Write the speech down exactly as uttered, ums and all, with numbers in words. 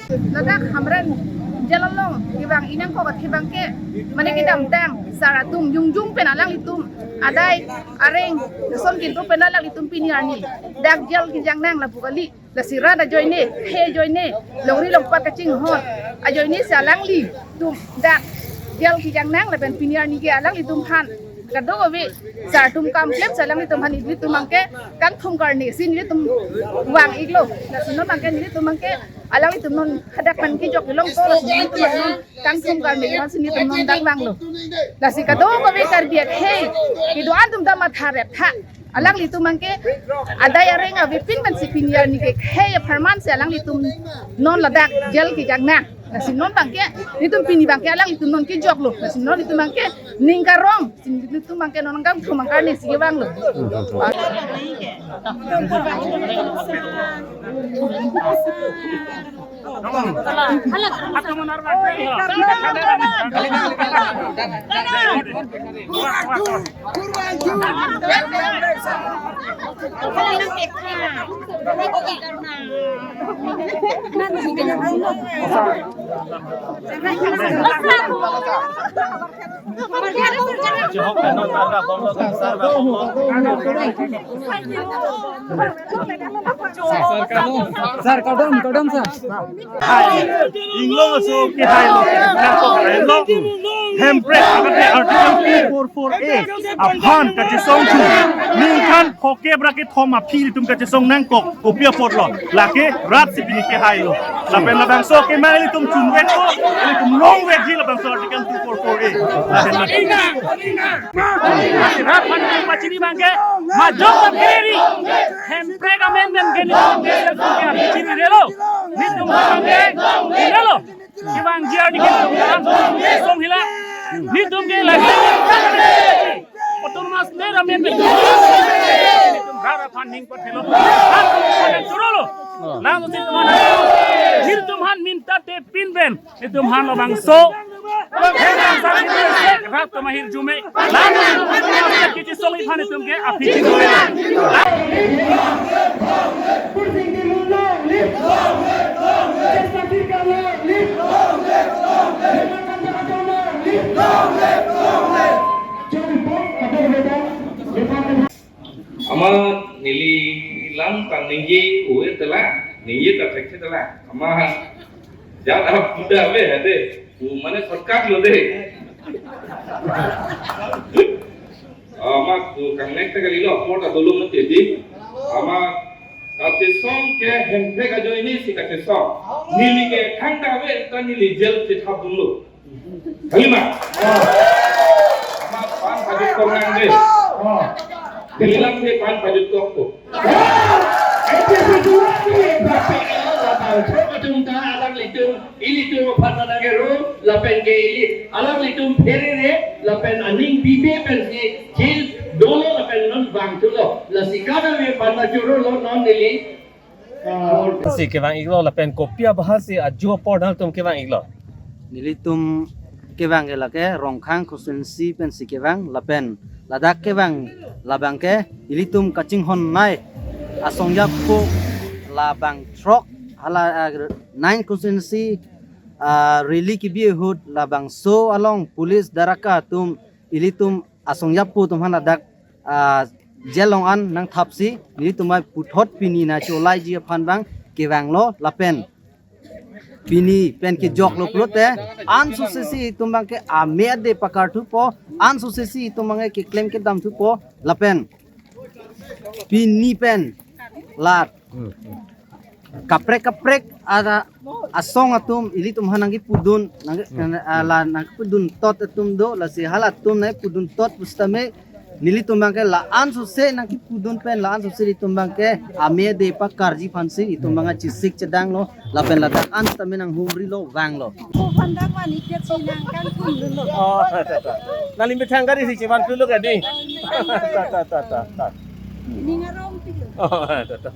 Ladak Hamren jail along kevang inang ko kathi abangke, mane kedamtang sar atum jongjong pen alanglitum adai areng ason kintu pen alanglitum pini arni dak jail kejang nang lapu kali. Lasi rat ajoine, khei ajoine, longri longpat kachinghon ajoine si alanglitum dak jail kejang nang lapen pini arni ke alanglitum aphan kadokave sar atum kam klem si alanglitum aphan ilitum abangke kangthum karne si nelitum vang-iklo. Lasi non abangke nelitum abangke alanglitum non hadak pen kejok kelong to, lasi nelitum non kangthum karne aphan si nelitum non dak vanglo. Lasi kadokave Karbi akhei kedo-an atum ta matha rep tha. Alanglitum abangke adai areng avepin pensi pini arni ke khei apharman si alanglitum non ladak jail kejang nang. Lasi non abangke nelitum pini abangke alanglitum non kejoklo. Lasi non nelitum abangke ning karong, si nelitum abangke non kangthum karne si kevanglo. Sir, kardom, kardom, sir. Hai, inglong aso ke hai lo, nangkok hai lo. Hemprek agate Article two four four A aphan kachesong thu. Ningkan phokep ra kethom aphi ilitum kachesong nangkok, kopi apotlo. Lake rat si pini ke hai lo. Lapen labangso ke mai ilitum chunvek ko, ilitum longvekji labangso Article two four four A. Lapen lake rat aphan pachini abangke, majok abang keri. Hemprek amendment ke ni chini relo. Nelitum abangke relo. Kevang jail ni ke song hila. Nelitum ke la autonomous state amendment. Nelitum rat aphan ning pathelo. Chorolo. Laso si nelitum aphan, nelitum aphan minta te pin pen. Nelitum aphan labangso. Rat atum ahirjume. Laso si nelitum aphan kachesong aphan nelitum ke aphi. Ama neli lam ta ningje ue tela, ningje ta thekse tela. Ama jat ap muda ave hade, u mane shortcut lo de. Ama ku connect ta kali lo, apor ta dolo mati di. Ama kachesong ke Hemprek ajoine si kachesong. Neli ke thangta ave ta neli jail chethap dunlo. Kalima. Ama pan pajut kok nang de. Neli lam de pan pajut kok ko. Alanglitum, ilitum aphan nang kero, lapen ke ili, alanglitum pherere, lapen aning bibe pensi jail dolo lapen non vangthulo. Lasi kadokave aphan ta chorolo non neli. Si kevang-iklo lapen kopi abahasi ajo apor nangtum kevang-iklo. Nelitum kevang ke lake Rongkhang constituency pensi kevang lapen ladak kevang labangke ilitum kachinghon nai asong japo labang throk hala, ah, nine constituency, ah, rally kebi ahut labangso along police daraka atum ilitum asong japo atum aphan ladak, ah, jail along an nangthapsi nelitum mai puthot pini nangcholaiji aphan abang kevanglo lapen pini pen kejoklo pulote ansose si itum abangke ame ade pakarthupo, ansose si itum abangke keklem kedamthupo lapen pini pen la kaprek kaprek ada asong atum ilitum aphan nangkepudun nang, ah, la nangkepudun tot atum do, lasi halatum nangkepudun tot pusitame nelitum abangke la-ansose nangkepudun pen la-ansose ilitum abangke ame ade pakarji aphansi itum abangke chesik chedanglo lapen ladak an tame nanghumrilo vanglo. Ko pandang mani ke sinang kan pun dulu. Oh, ta, ta. Nangli methang gari si chevan dulu kan ni. Ta, ta, ta, ta, ta. Ini ngarong pilu. Oh, ta, ta.